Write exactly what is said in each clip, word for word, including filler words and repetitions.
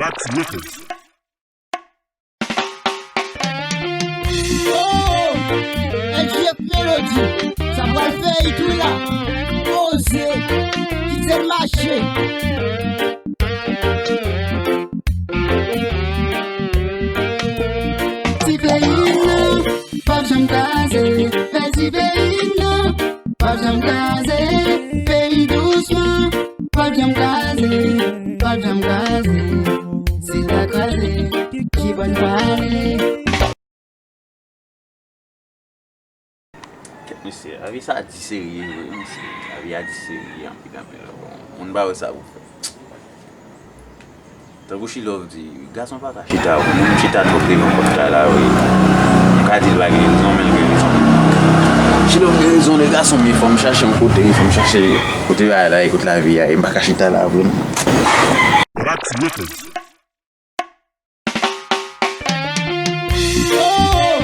Roxy Records. Oh, L G F Melody, sa pral fè it wi la. Oze, kite l mache. Ti peyi m nan, p ap janm kraze. Bèl ti peyi m nan, p ap janm kraze. Peyi dousman, p ap janm kraze. P ap janm kraze. Si l ta kraze, ki bò n prale? Kèt mesye, lavi sa di serye vre, mesye. Lavi a di serye anpil, anpil. Bon, moun pa wè sa pou fè. Tankou Chilove di, gason pa ka chita, moun chita twòp devan pòt kay la, wi. Ou ka di l pa gen rezon, men l gen rezon. Chilove gen rezon, de gason, men fò m chache yon kote, men fò m chache kote bagay la, e kote lavi a ye, m pa ka chita la vre, non. Roxy Records. Oh,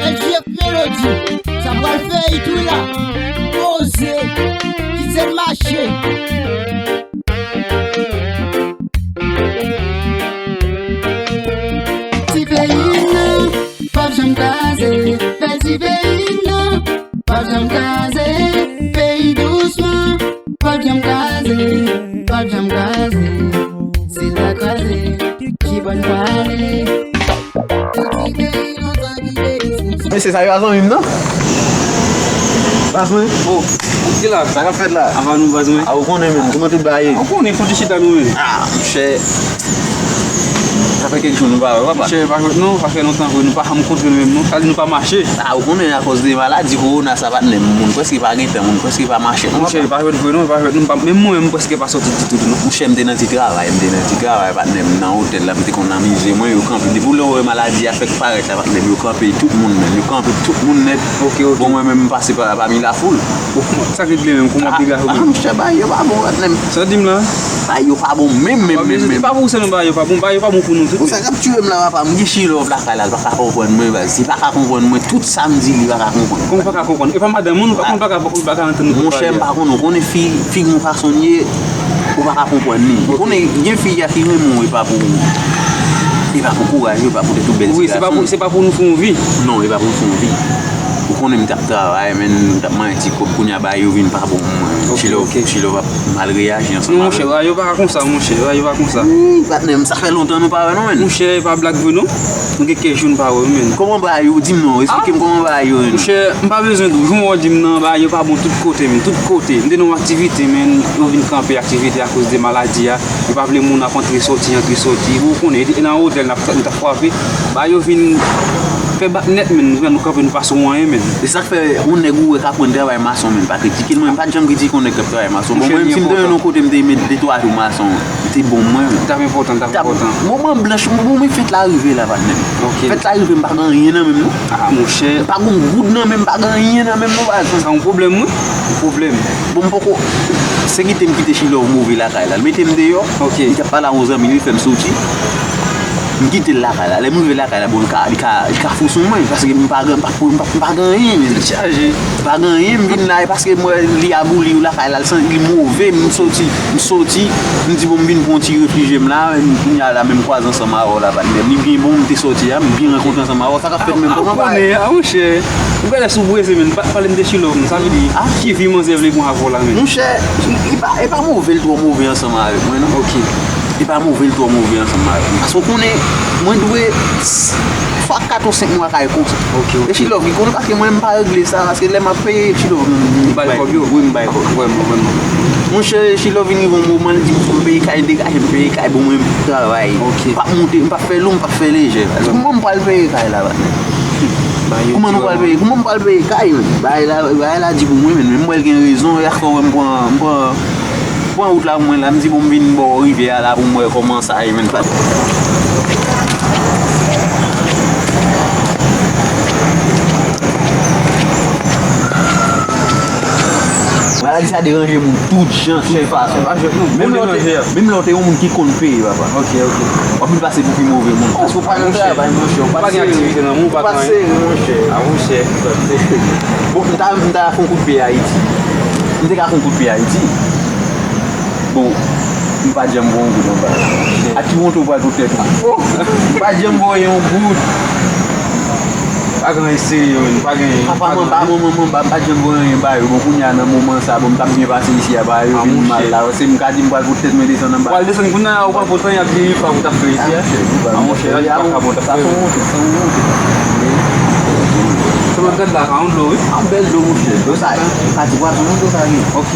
L G F Melody, sa pral fè it wi la. Oze, kite l mache. Ti peyi m nan, p ap janm kraze. Bèl ti peyi m nan, p ap janm kraze. Peyi dousman, p ap janm kraze. P ap janm kraze. Si l ta kraze, ki bò n prale? Mesye, sa yo a zanmi m, non? Baz mwen. Oh, ki la? Sa k ap fèt la? Apa nou, baz mwen? A, ou konnen, menm. Kòman tout bagay ye? Ou konnen, kote chita nou, menm? Ah, monchè. Sa fè kèk jou nou pa wè, papa. Monchè, pa jwenn nou, sa fè lontan vre, nou pa janm kontre nou menm, non. Sa di nou pa mache. Ah, ou konnen, akòz de maladi kowona sa, patnè m, moun prèske pa gen tan, moun prèske pa mache, non, papa. Monchè, pa jwenn vre, non, pa jwenn nou, pa, menm mwen, mwen prèske pa sòti ditou, non. Monchè, m te nan ti travay, m te nan ti travay, patnè m, nan otèl la, m te konn amize mwen, yo kanpe. Depi lè w wè maladi a fèk parèt la, patnè m, yo kanpe tout moun, menm, yo kanpe tout moun nèt. Ok, ok. Bon, mwen menm, m pase pa, pami lafoul. Bon, sa k regle menm, kòman w ap regle afè w menm? Ah, monchè, bagay yo pa bon, patnè m. Sa w di m la? Bagay yo pa bon, menm, menm, menm, menm. Se pa pou ou sèlman bagay yo pa bon, bagay yo pa bon pou nou tout. Bon, sa k ap tiye m la, papa m, gen Chilove lakay la, l pa ka konprann mwen, baz. Li pa ka konprann mwen, tout sa m di, li pa ka konprann. Kòman w pa ka konprann? E pa madanm ou, nou pa konn, pa ka, pa ka antann nou. Monchè, m pa konn, ou konnen fi, fi gon fason l ye, ou pa ka konprann li. Ou konnen, gen fi a ki renmen w, e pa pou, e pa pou kouraj ou, e pa poutèt ou bèl ti gason. Wi, se pa pou, se pa pou nou fè yon vi. Non, e pa pou nou fè yon vi. Ou konnen m t ap travay, men m t ap manyen ti kòb, kounye a bagay yo vin pa bon mwen. Ok, Chilove, ok. Chilove ap mal reyaji ansanm avè m. Non, monchè, bagay yo pa ka konsa, monchè, bagay yo pa konsa. Wi, patnè m, sa fè lontan nou pa wè, non, menn. Monchè, e pa blag vre, non. Nou gen kèk jou nou pa wè, menn. Kòman bagay yo? Di m non, eksplike m kòman bagay yo ye, non. Monchè, m pa bezwen di w, jan w di m nan, bagay yo pa bon tout kote, menn, tout kote. M te nan yon aktivite, menn, yo vin kanpe aktivite akoz de maladi a. Yo pa vle moun ap antre sòti, antre sòti. Ou konnen, e nan otèl n ap, n t ap frape. Bagay yo vin fè bak nèt, menn. Nou kanpe, nou pa sou anyen, menn. E sa k fè yon nèg ou wè k aprann travay mason, menn, pa kritike l. Mwen, m pa t janm kritike yon nèg k ap travay mason. Bon, mwen menm, si m te nan yon kote, m te met de twa jou mason, li te bon mwen. Li t ap enpòtan, li t ap enpòtan. Moman blanch, bon, men fèt la rive la, patnè m. Ok. Fèt la rive, m pa gen anyen nan men m, non. Ah, monchè. M pa gen yon goud nan men m, m pa gen anyen nan men m, non, baz. Sa yon pwoblèm, wi. Yon pwoblèm. Bon, m poko, se kite m kite Chilove move lakay la. L mete m deyò. Ok. Li t ap pale a yon zanmi li, fè m soti. M kite l lakay la. Lè m rive lakay la, bon, li ka, li ka, li ka fou sou mwen, paske m pa gen, m pa, m pa, m pa gen anyen, men. Tèt chaje. M pa gen anyen, m vin la, e paske m wè li abouli lakay la, li move, m soti, m soti, m di, bon, m vin pran yon ti refijye m la, kounye a la, men m kwaze ansanm avè w la, patnè m. Li byen bon, m te sòti a, m byen rankontre ansanm avè w, sa k ap fèt menm, kòman bagay? Ou konnen, ah, monchè, ou genlè sou breze, menn, pa pale m de Chilove, sa vle di, ki vi manzè vle pran avè w la, menn? Monchè, li pa, e pa move, l twò move ansanm avèk mwen, non. Ok. Li pa move, l twò move ansanm avèk mwen. Paske w konnen, mwen dwe fwa kat ou senk mwa kay konsa. Ok, ok. E Chilove, li konnen paske mwen, m pa regle sa, paske lè m ap peye Chilove, m bay kòb yo. Wi, m bay kòb. Vrèman, vrèman. Monchè, Chilove vin rive yon moman, li di m fò m peye kay, degaje m peye kay, bon, mwen, m travay. Ok. M p ap monte, m p ap fè lou, m p ap fè lejè. Kòman m pral peye kay la, patnè? Kòman nou pral peye? Kòman m pral peye kay, menn? Bagay la, bagay la di pou mwen, menn. Men m wè l gen rezon, e ankò wè m pran, m pran, pran wout la pou mwen la. M di, bon, m vin bò rivyè a la pou m wè kòman sa ye, menn. Maladi sa deranje moun tout jan, tout fason. Menm lè w te, menm lè w te yon moun ki konn peye, papa. Ok, ok. W ap vin pase pou pi move moun. Paske w pa nan travay, monchè. Ou pa gen aktivite nan men w, ou pa gen anyen. Ou pa sere, monchè. Ah, monchè. Bon, m ta, m ta fè yon kout pye Ayiti. M te ka fè yon kout pye Ayiti. Bon, m Pa janm voye yon goud anba. A ki monte w pral pou tèt ou? Oh! Pa janm voye yon goud. Pa gen anyen serye, menm. Pa gen anyen. Papa, manman, manman, manman, pa, pa janm voye anyen ba yo. Bon, kounye a, nan moman sa, bon, m t ap byen pase isi a, ba yo vin mal la. Se m ka di m pral pou tèt mwen desann anba. Pral desann kounye a, ou pa pote anyen ak vye pa ou t ap fè isi a. A, monchè, pa ka bon, t ap fè. Sa m ap gad la, ka yon dlo, wi. A, yon bèl dlo, monchè. Dlo sa, pa ti pwason, non, dlo sa, wi. Ok.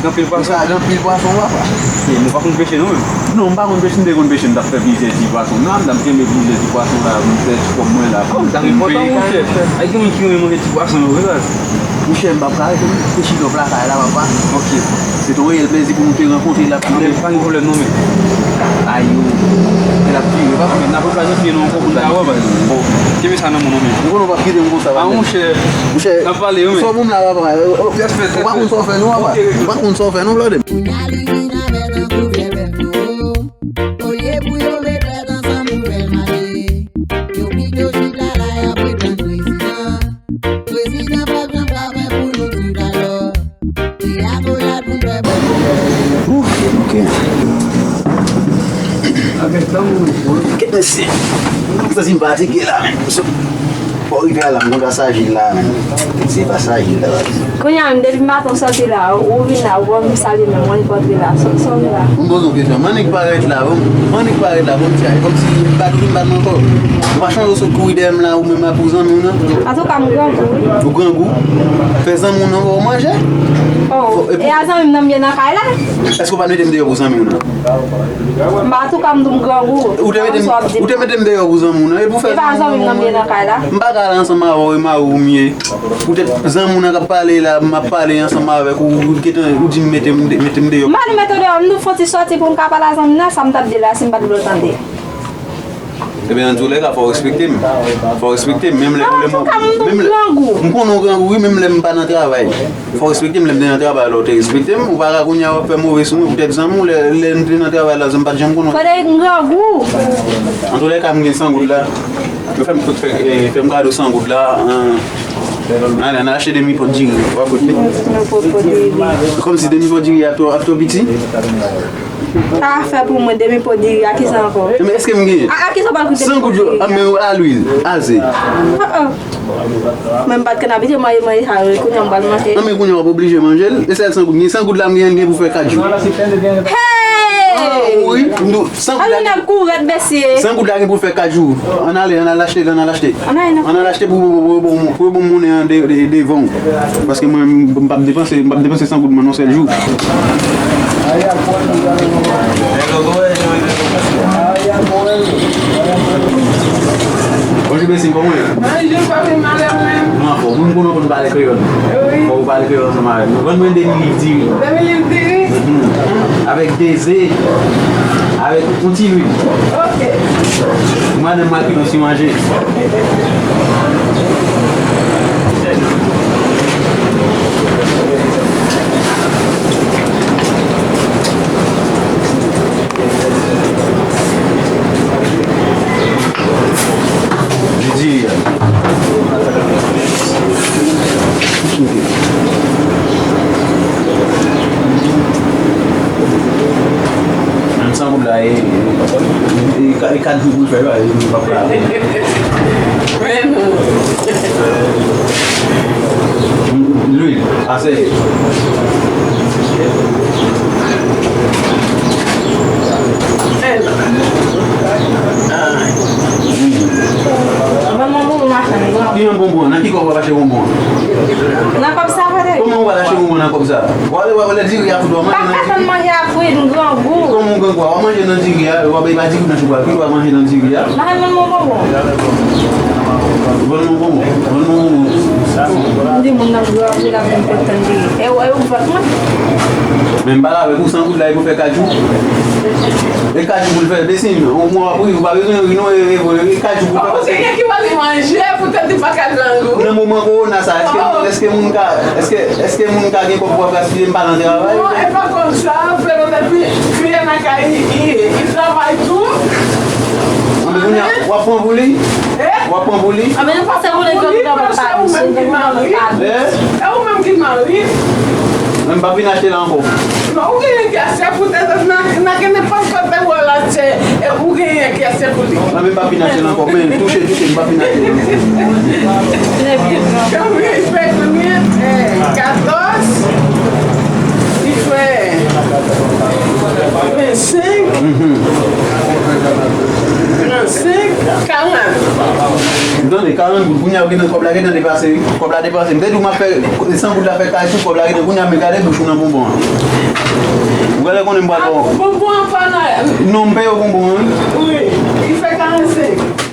Gen anpil pwason? Sa, gen anpil pwason, papa. Ok, nou pa konn peche, nou menm? Non, m pa konn peche, m te konn peche, m t ap fè plizyè ti pwason. Non, m t ap kenbe plizyè ti pwason la, m fè ti kòb mwen la. Oh, sa enpòtan, monchè. Ay, gen moun ki renmen manje ti pwason yo vre, baz. Monchè, m p ap ka rete, m te chita w lakay la, papa. Ok. Se te yon reyèl plezi pou nou te rankontre la. Pa gen, pa gen pwoblèm, non, men. Ay, yo. L ap vire, papa. N ap replanifye nou ankò pou n ka wè, baz. Bon, kenbe sa nan men w, non, men. Ou konnen w p ap kite m konsa, papa. A, monchè. Monchè, n ap pale, wi, men. Fò moun la, papa. Ou pa konn sa w fè, non, papa. Ou pa konn sa w fè, non, blòdè. Kounye a li vin avè tankou fè bèf yo. Olye pou yo met tèt ansanm pou fè l mache, yo pito chita la y ap ret tann prezidan. Prezidan p ap janm ka fè pou nou tout alò. Se a Golyat pou n fè bò. Ouf, ok. Kèt mesye. M santi m fatige la, men. Bon, rive a la, m konn pa sa jil la, men. Se pa sa jil la. Kounye a menm, depi maten w sòti la, ou vin la, ou pa menm salye menm, ou annik antre la. Sa, sa w vin la? M poze w kesyon. M annik parèt la, bon. M annik parèt la, bon, ti a, kòmsi m pa tounen m pa nan kò. Ou pa chonje w sot kouri dèyè m la, ou menm la pou zanmi w nan? Antouka, m grangou, wi. Ou grangou? Fè zanmi w nan ba w manje? Oh, e a zanmi m nan m ye nan kay la? Èske w pa mete m deyò pou zanmi w nan? M pa tou ka m tou m grangou. Ou te mete m, ou te mete m deyò pou zanmi w nan. E pou fè zanmi w nan m ye nan kay la. M pa ka al ansanm avè w, e mari w m ye. Poutèt zanmi w nan k ap pale la, m ap pale ansanm avèk ou, ou gentan, ou di m mete m, mete m deyò. M pa nou mete w deyò, m nou fè yon ti sòti pou m ka pale a zanmi w nan, sa m t ap di la, si m pa t vle w tande. Ebyen, antoulèka, fò w respekte m. Fò w respekte m, menm lè, menm lè m, menm lè, m konnen w grangou, wi, menm lè m pa nan travay. Fò w respekte m, lè m te nan travay la, w te respekte m. Ou pa ka kounye a w ap fè move sou mwen poutèt zanmi w, lè, lè m te nan travay la, zanmi pa t janm konnen. Fò w te grangou. Antoulèka, m gen san goud la. Yo fè m, fè, eh, fè m kado san goud la. An, ann, ann achte demi pòt diri. W ap koute. Kòmsi demi pòt diri a twò, ap twò piti. Sa a fè pou mwen demi pòt diri a, kisa ankò? Men èske m gen? A, a kisa w pral koute san goud yo, a, men a lwil, a ze. Oh, oh. Mwen m pa t konn abitye manje, manje sa yo, kounye a m pral manje. Non, men kounye a w ap oblije manje l. E sèl san goud m gen, san goud la m gen, gen pou fè kat jou. Hey! Ah, wi, m di w, san goud la. Alò, n ap kouri, mesye. San goud la gen pou fè kat jou. Ann ale, ann al achte, ann al achte. Ann ale, non. Ann al achte pou, pou, pou, pou, pou bon monnen an de, de, devan w. Paske mwen, m, m p ap depanse, m p ap depanse san goud mwen yon sèl jou. Bonjou, Bessie, kòman w ye? Bonjou, pa gen malè ou menm? Mwen anfòm. Moun konnen w konn pale kreyòl. Wi. Fò w pale kreyòl ansanm avè m. Vann mwen de mil liv diri. De mil liv diri? Mhm. Avèk de ze, avèk yon ti lwil. Ok. Madanm mwen ap kite yon ti manje. Li di, menm san goud la, e, e, e, e kat jou pou l fè, e, e, pa, pa. Men non. Lwil, ase. Ban m yon bonbon machann, non. Ki yon bonbon? Nan ki kòb w ap achte bonbon an? Nan kòb sa, frè. Kòman w pral achte bonbon nan kòb sa? W ale, w ale diri a fout, w ap manje nan diri. Pa ka tann manje a fri, m grangou. Kòman w grangou a? W ap manje nan diri a, w ap, e pa diri w nan chou a, w ap manje nan diri a. Ban m yon bonbon. Ban m yon bonbon, ban m yon bonbon. M di moun nan grangou, l ap vin kontan diri. E w, e w vant mwen? Men m pale avèk ou, san goud la, e pou fè kat jou. E kat jou pou l fè, Bessie, ou mwen w ap ri, ou pa bezwen ri non, e, e, e kat jou pou l fè. Ou genyen ki pale manje, poutèt li pa ka grangou. Nan moman kowona sa, èske, èske moun ka, èske, èske moun ka gen kòb pou ap gaspiye, m pa nan travay? Non, e pa konsa, Felo depi kriye nan kay li, li, li travay tou. Anben, kounye a, w ap pran pou li? Eh? W ap pran pou li? Anben, nou panse pou li, pou li, panse ou menm ki mari. Eh? E ou menm ki mari. M p ap vin achte la ankò. Non, ou genyen kèsyè poutèt, nan, nan gen nenpòt kote ou wè l atchè, e ou genyen kèsyè pou li. Mwen menm m p ap vin achte l ankò, men touche, touche, m p ap vin achte l ankò. Trè byen. Kanmenm, li fè konbyen? Eh, katòz, li fè vennsenk, trannsenk, karant. M tande karant goud, kounye a ou gentan kòb la gentan depase, wi. Kòb la depase. M te di w m ap fè san goud la fè kay sou kòb la gentan, kounye a men gade bouch ou nan bonbon an. Ou genlè konnen m pral ba w. Bonbon an pa nan. Non, m peye w bonbon an, wi. Wi, li fè karannsenk.